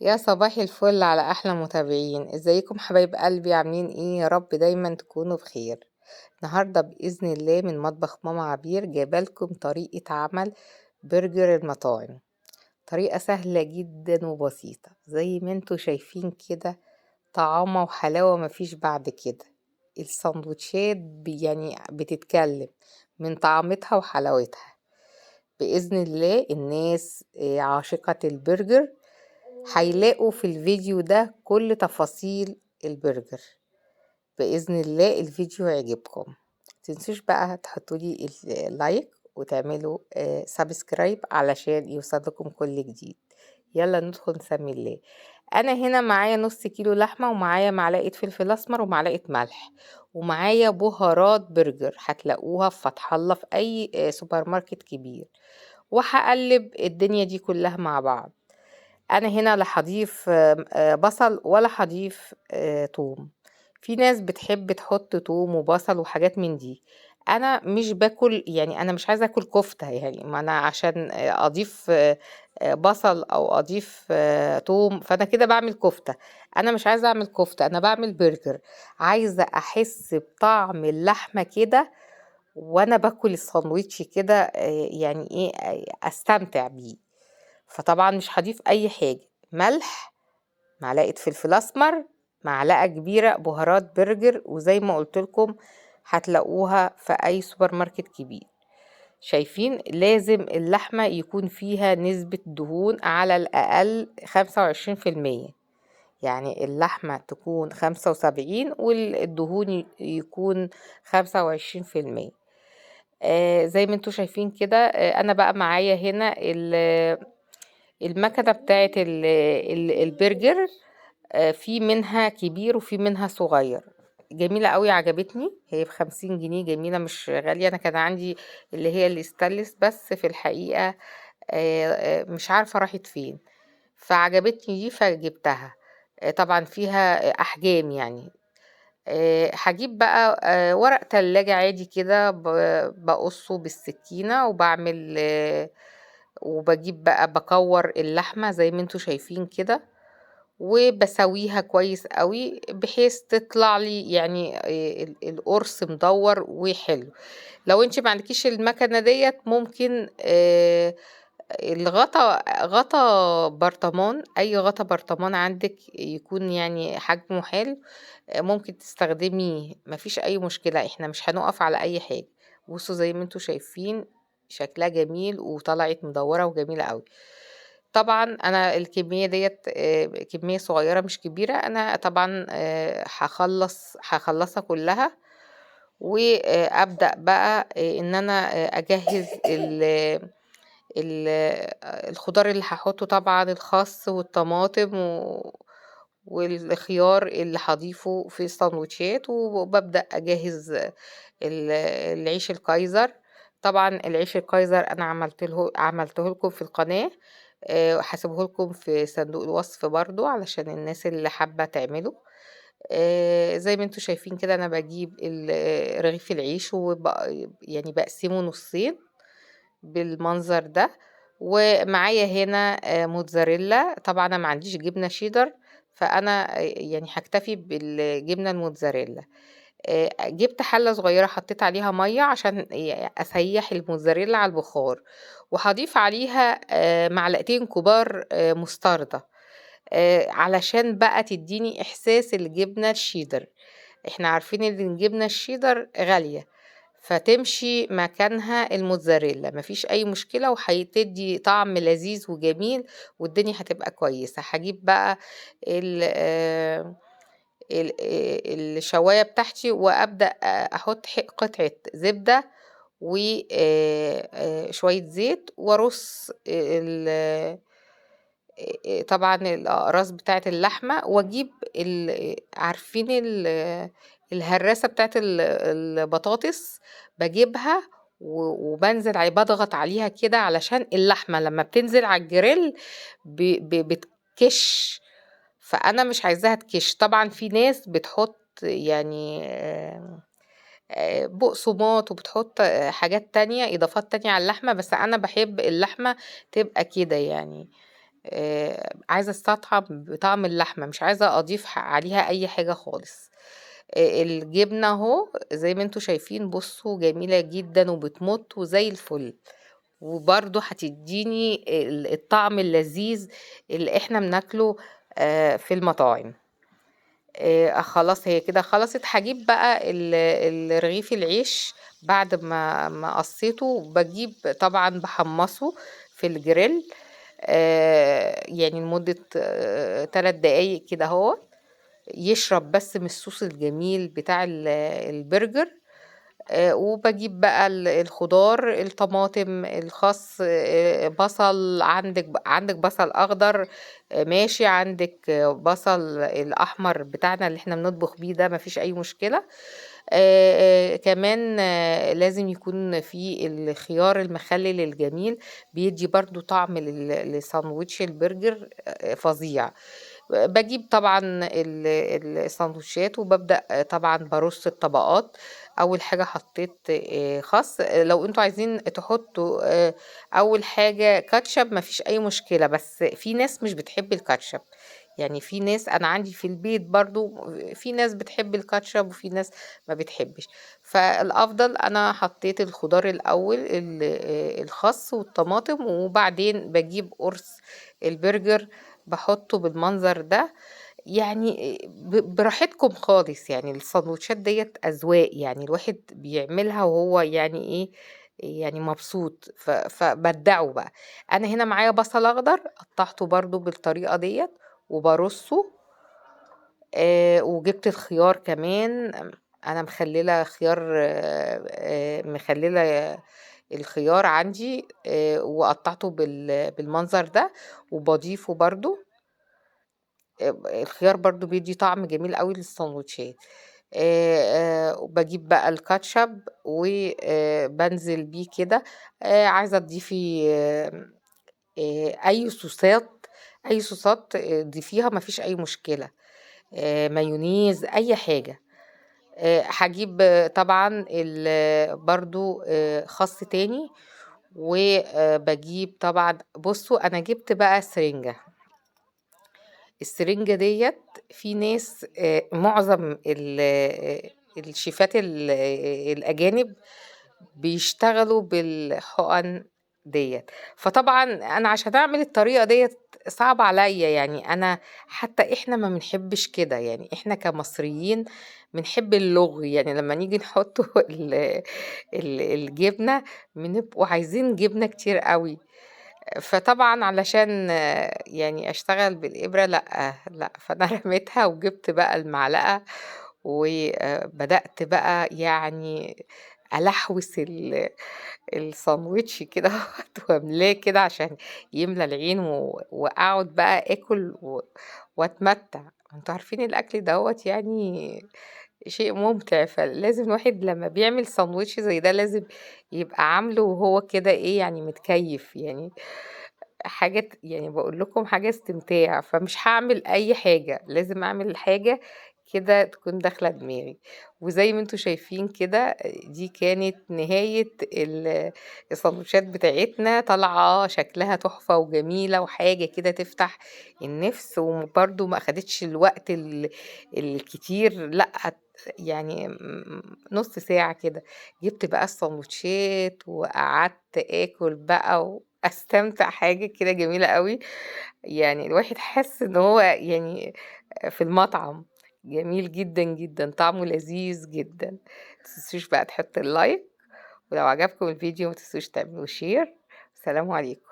يا صباح الفل على أحلى متابعين. ازيكم حبايب قلبي؟ عاملين ايه؟ يا رب دايما تكونوا بخير. النهاردة بإذن الله من مطبخ ماما عبير جايبالكم طريقة عمل برجر المطاعم، طريقة سهلة جدا وبسيطة زي ما انتوا شايفين كده، طعامة وحلاوة مفيش بعد كده. السندوتشات يعني بتتكلم من طعامتها وحلاوتها. بإذن الله الناس عاشقة البرجر هيلاقوا في الفيديو ده كل تفاصيل البرجر. بإذن الله الفيديو يعجبكم. متنسوش بقى تحطولي ال like وتعملوا subscribe علشان يوصلكم كل جديد. يلا ندخل نسمي الله. انا هنا معايا نص كيلو لحمة، ومعايا معلقة فلفل اسمر ومعلقة ملح، ومعايا بهارات برجر هتلاقوها في فتح الله في اي سوبر ماركت كبير. وهقلب الدنيا دي كلها مع بعض. انا هنا لا هضيف بصل ولا هضيف توم. في ناس بتحب تحط توم وبصل وحاجات من دي، انا مش باكل، يعني انا مش عايزه اكل كفته، يعني ما انا عشان اضيف بصل او اضيف توم فانا كده بعمل كفته. انا مش عايزه اعمل كفته، انا بعمل برجر. عايزه احس بطعم اللحمه كده وانا باكل الساندوتش كده، يعني ايه، استمتع بيه. فطبعا مش هضيف اي حاجه، ملح، معلقه فلفل اسمر، معلقه كبيره بهارات برجر، وزي ما قلت لكم هتلاقوها في اي سوبر ماركت كبير. شايفين لازم اللحمه يكون فيها نسبه دهون على الاقل خمسة وعشرين في المية، يعني اللحمه تكون خمسة وسبعين والدهون يكون خمسة وعشرين في المية. زي ما انتوا شايفين كده. انا بقى معايا هنا المكنه بتاعت البرجر، في منها كبير وفي منها صغير. جميلة قوي، عجبتني. هي ب50 جنيه، جميلة مش غالية. أنا كان عندي اللي هي الاستانلس، بس في الحقيقة، مش عارفة راحت فين، فعجبتني دي فجبتها. طبعا فيها أحجام يعني. هجيب بقى، ورق تلاجة عادي كده، بقصه بالسكينة وبعمل، وبجيب بقى بكور اللحمة زي ما انتوا شايفين كده، وبسويها كويس قوي بحيث تطلع لي القرص مدور وحلو. لو انت ما عندكيش المكنة ديت، ممكن، الغطا، غطا برطمان، اي غطا برطمان عندك يكون حجمه حلو، ممكن تستخدميه، مفيش اي مشكلة، احنا مش هنقف على اي حاجة. بصوا زي ما انتوا شايفين شكلها جميل وطلعت مدورة وجميلة قوي. طبعا انا الكمية ديت، كمية صغيرة مش كبيرة. انا طبعا، هخلصها كلها، وابدأ بقى، ان انا، اجهز الخضار اللي هحطه، طبعا الخس والطماطم والخيار اللي هضيفه في الساندوتشات. وببدأ اجهز العيش الكايزر. طبعا العيش الكايزر انا عملته لكم في القناة، هسيبه لكم في صندوق الوصف برضو علشان الناس اللي حابة تعمله. زي ما انتوا شايفين كده انا بجيب رغيف العيش بقسمه نصين بالمنظر ده. ومعايا هنا، موتزاريلا. طبعا انا ما عنديش جبنة شيدر، فانا، هكتفي بالجبنة الموتزاريلا. جبت حلة صغيرة حطيت عليها مية عشان أسيح الموتزاريلا على البخار، وهضيف عليها، معلقتين كبار، مستردة، علشان بقى تديني إحساس الجبنة الشيدر. احنا عارفين ان الجبنة الشيدر غالية، فتمشي مكانها الموتزاريلا، مفيش أي مشكلة، وهتدي طعم لذيذ وجميل، والدنيا هتبقى كويسة. هجيب بقى الشواية بتاعتي وأبدأ أحط قطعة زبدة و، شوية زيت، وأرص طبعا الأقراص بتاعت اللحمة، وأجيب عارفين الهراسة بتاعت البطاطس، بجيبها وبنزل بضغط عليها كده علشان اللحمة لما بتنزل على الجريل بتكش، فأنا مش عايزاها تكش. طبعا في ناس بتحط بقسماط وبتحط حاجات تانية، إضافات تانية على اللحمة، بس أنا بحب اللحمة تبقى كده يعني. عايزة أستطعم بطعم اللحمة، مش عايزة أضيف عليها أي حاجة خالص. الجبنة أهو زي ما انتم شايفين، بصوا جميلة جدا وبتمط وزي الفل، وبرضو هتديني الطعم اللذيذ اللي احنا بناكله في المطاعم. خلاص هي كده خلصت. هجيب بقى الرغيف العيش بعد ما قصيته، بجيب طبعا بحمصه في الجريل، لمدة، 3 دقايق كده اهو، يشرب بس من الصوص الجميل بتاع البرجر. وبجيب بقى الخضار، الطماطم، الخس، بصل، عندك بصل أخضر، ماشي، عندك بصل الأحمر بتاعنا اللي احنا بنطبخ بيه ده، مفيش أي مشكلة. كمان، لازم يكون في الخيار المخلل الجميل، بيدي برضو طعم لساندوتش البرجر، فظيع. بجيب طبعا الساندوتشات وببدأ طبعا برص الطبقات. أول حاجة حطيت، خس. لو انتوا عايزين تحطوا، أول حاجة كاتشب مفيش أي مشكلة، بس في ناس مش بتحب الكاتشب، يعني في ناس أنا عندي في البيت برضو في ناس بتحب الكاتشب وفي ناس ما بتحبش، فالأفضل أنا حطيت الخضار الأول، الخس والطماطم، وبعدين بجيب قرص البرجر بحطه بالمنظر ده. براحتكم خالص، السندوتشات ديت أذواق، الواحد بيعملها وهو مبسوط، فبدعوا بقى. أنا هنا معايا بصل أخضر قطعته برضو بالطريقة ديت وبرصه، وجبت الخيار كمان، أنا مخللة خيار، مخللة الخيار عندي، وقطعته بالمنظر ده وبضيفه برضو. الخيار برضو بيدي طعم جميل قوي للسندوتشات. وبجيب بقى الكاتشب وبنزل بيه كده. عايزة تضيفي، أي صوصات، ضيفيها مفيش أي مشكلة، مايونيز، أي حاجة. هجيب طبعا برضو، خس تاني، وبجيب طبعا، بصوا أنا جبت بقى سرنجة. السرنجة ديت في ناس، معظم الشيفات الأجانب بيشتغلوا بالحقن ديت، فطبعا أنا عشان أعمل الطريقة ديت صعب عليا، أنا حتى إحنا ما بنحبش كده، إحنا كمصريين بنحب اللغي، لما نيجي نحط الجبنة بنبقوا عايزين جبنة كتير قوي، فطبعا علشان أشتغل بالإبرة لأ، لأ، فأنا رميتها وجبت بقى المعلقة وبدأت بقى ألحوس الساندوتش كده واملاه كده عشان يملى العين، وأقعد بقى آكل وأتمتع. انتوا عارفين الأكل دوت شيء ممتع، فلازم الواحد لما بيعمل ساندوتش زي ده لازم يبقى عامله وهو كده إيه يعني متكيف، يعني حاجة يعني بقول لكم حاجة استمتاع، فمش هعمل أي حاجة، لازم أعمل حاجة كده تكون داخلة دماغي. وزي ما انتوا شايفين كده دي كانت نهاية السندوتشات بتاعتنا، طالعة شكلها تحفة وجميلة وحاجة كده تفتح النفس، وبرده ما أخدتش الوقت الكتير، لأ نص ساعة كده. جبت بقى السندوتشات وقعدت آكل بقى وأستمتع، حاجة كده جميلة قوي، الواحد حس إن هو في المطعم. جميل جدا جدا، طعمه لذيذ جدا. متنسوش بقى تحطوا اللايك، ولو عجبكم الفيديو متنسوش تعملوا شير. السلام عليكم.